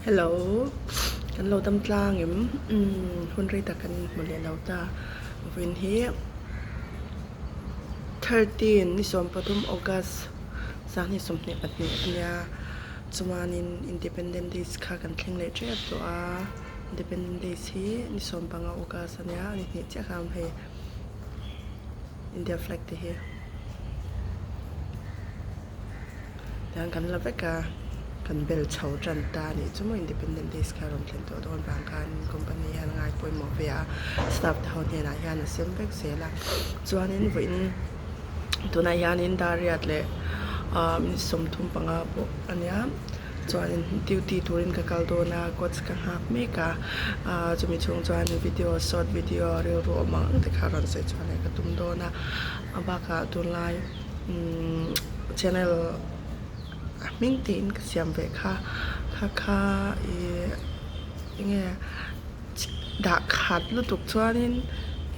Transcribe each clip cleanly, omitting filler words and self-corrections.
Hello kan lo dam tlang em umm hun rei tak kan hmu leh lo ta vawiin hi 13 ni 13 August 2022 a nia chuanin Independence Day kha kan thleng leh tep tawh a Independence Day hi ni 15 August a nia ni hnih chiah kha hei India flag te hi. Tiang kan la vek a, kan bel chho tan ta a nih chu maw Independent Days kha rawn thlen tawh dawn vang khan company hian a ngai pawimawh ve a, staff te ho hnenah hian a sem vek zel a, chuanin vawiin tunah hianin Dariat leh ah minute 35 pawh a nia chuanin duty turin ka kal dawn a coach ka nghak mek a, ah chumi chhung chuan video short video rilru awm ang ang te kha rawn sawi chhuah leh ka tum dawn a, a bakah tunlai. Umm channel a hming tiin ka siam ve kha kha kha ih enge dah khat lutuk chuanin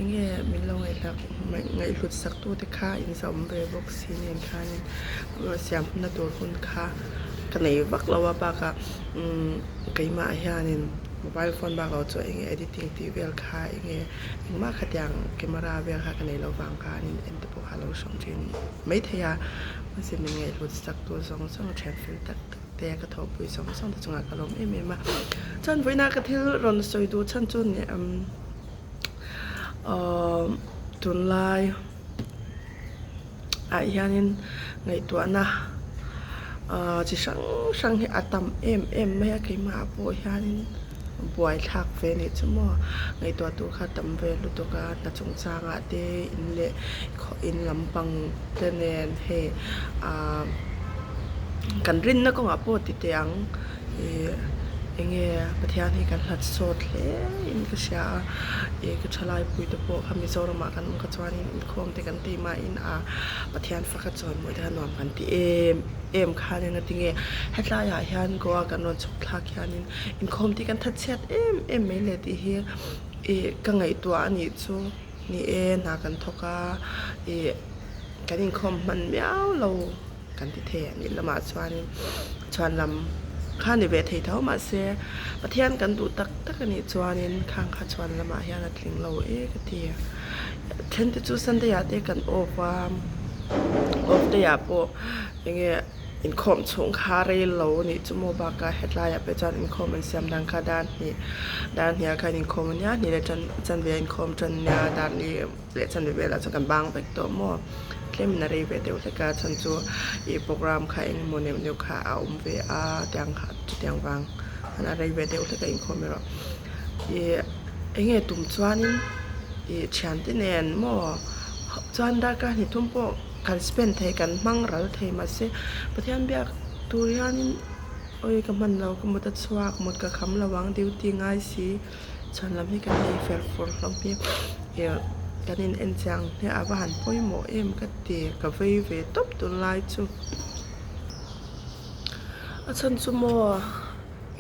enge min lo ngaihhlak ngaihhlut sak tu te kha in zawm ve bawk si nen khanin siam na tur hun kha ka nei vak lo a bakah umm keimah hianin mobile phone bak lo chu enge editing tih vel kha enge engmah khatiang camera vel kha ka nei lo vang khanin en te pawh kha a lo hrang thin maithei a mahse min ngaihhlut sak tur zawng zawng a thian fel tak tak te ka thawhpui zawng zawng te chungah ka lawm em em a chuan vawiinah ka thil rawn sawi duh chhan chu ni ahh tunlai ah hianin ngaihtuahna ahh chi hrang hrang hi a tam em em mai a keimah ah pawh hianin buai thlak ve anih chu maw ngaihtuah tur kha tam ve lutuk a hna chungchangah te in leh khaw in lampang te nen hei ahh kan rinna kawngah pawh ti teh ang ih enge Pathian hi kan hlat sawt hle in ka hria a ih ka thalai pui te pawh kha Mizoram ah kan awm kha chuanin inkhawm te kan tih mahin a Pathian faka chawn mawi te kha nuam kan ti em em khan engatinge hetlai ah hian Goa kan rawn chhuk thlak hianin inkhawm te kan thatchhiat em em mai le tih hi ih ka ngaihtuah a nih chu ni e hna kan thawk a ih kan inkhawm hman miau lo. Kan ti thei a nih lamah chuanin chhuan lam kha ni ve thei tho mahse Pathian kan duh tak tak a nih chuanin khang kha chhuan lamah hian a tling lo e ka ti a then te chu Sunday ah te kan off a off day ah pawh enge inkhawm chhung kha rei lo a nih chu maw bakah hetlai ah pawh chuan inkhawm an siam dan kha dar hnih dar hnih ah khan inkhawm a nia hnih leh tan chanve a inkhawm tan nia dar li leh chanve velah chuan kan bang vek tawh maw. Tlemin a rei ve deuh hlek a chhan chu ih program kha engemaw neuh neuh kha a awm ve a tiang kha chutiang vang khan a rei ve deuh hlek a inkhawm erawh ih enge tum chuanin ih thiante nen maw chuan darkar hnih thum pawh kan spend thei kan hmang ral thei mahse Pathian biak tur hianin awi ka hman lo ka mut a chhuak mut ka kham lo ang duty ngai si. Chhuan lam hi kan nei fer fur hlawm hi ih kan in en chiang hle a va han pawimawh em ka ti ka vei ve tawp tunlai chu a chhan chu maw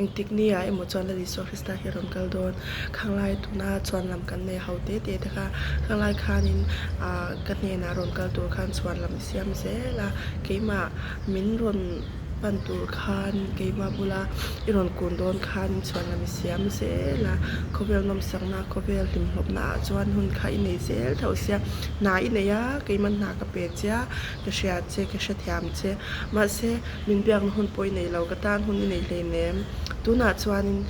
engtik ni ah emaw chuan Lal Isua Krista hi a rawn kal dawn khanglai tuna chhuan lam kan nei ho te te te kha khanglai khanin ah ka hnenah rawn kal tur khan chhuan lam i siam zel a keimah min rawn. Pan tur khan keimah bula i rawn kun dawn khan chhuanlam i siam zel a, khawvel nawmsakna, khawvel hlimhlawpna ah chuan hun kha i nei zel tho sia, hna i nei a, keimah hna ka pe che a, ka hria che, ka hrethiam che, mahse min biakna hun pawh i nei lo, ka tan hun i nei hleinem, tunah chuanin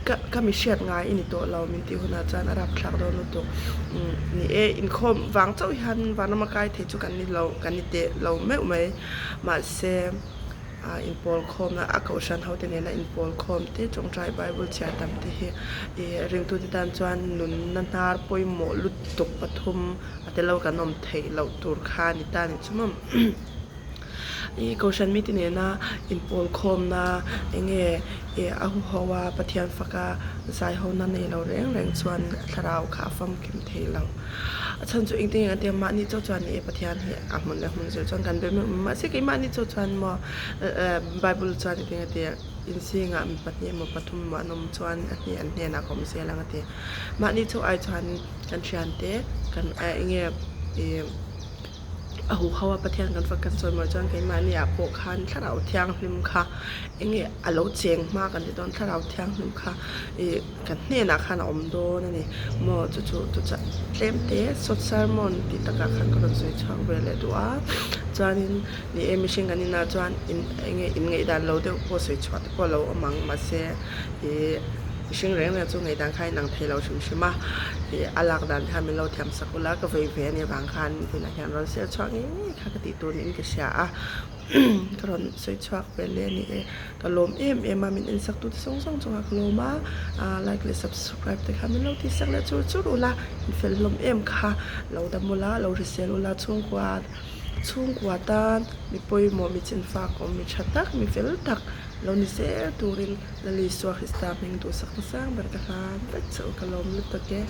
ka ka mi hriat ngai i ni tawh lo min tih hunah chuan a rapthlak dawn lutuk, umm ni e inkhawm vang chauh hian vanrama kai thei chu kan ni lo, kan ni teh lo meuh mai. Mahse, ah inpawl khawmna a kohhran ho te nena inpawl khawm te tawngtai bible chhiar tam te hi ih ringtute tan chuan nunna hnar pawimawh lutuk pathum a tel lo kan awm theih loh tur kha a ni ta a ni chu maw. Ih kohhran mite nena inpawl khawmna eng nge ih a huho a Pathian faka zai ho na nei lo reng reng chuan thlarau kha a famkim thei lo. A chhan chu engtin nge kan tih ang mahni chauh chuan ni e Pathian hi a hmun leh hmun zir chuan kan be meuh mahse keimahni chauh chuan maw bible chuan engtin nge tih inzingah mi pahnih emaw pathum emaw an awm chuan a hnih an hnenah ka awm zel ang a ti. Mahni chauh ai chuan kan thiante kan eng nge ih. A huho a Pathian kan fak kan sawi mawi chuan keimahni ah pawh khan thlarau thianghlim kha enge a lo cheng hma kan ti dawn thlarau thianghlim kha ih kan hnenah khan a awm dawn a ni maw chu chu chu chuan tlem te short sermon tih takah khan ka rawn sawi chhuak ve leh duh a chuanin ni e mihring kan inah chuan in enge in ngaihdan lo deuh pawh sawi chhuah te pawh a lo awm ang mahse ih mihring reng reng chu ngaihdan kha a inang thei lo hrim hrim a ih a lak dan te kha min lo thiam sak ula ka vei ve a nih avang khan tunah hian rawn sel chhuak ngei ngei kha ka tih tur niin ka hria a ka rawn sawi chhuak ve leh a ni e ka lawm em em a min en sak tu te zawng zawng chungah ka lawm a ah like leh subscribe te kha min lo tih sak leh chur chur ula in fel hlawm em kha lo dam ula lo hrisel ula chhungkua chhungkua tan mi pawimawh mi chinfak awm mi tha tak mi fel tak lo ni zel turin Lalisua Krista hming duhsak hmasang ber ka hlan vek che u ka lawm lutuk e.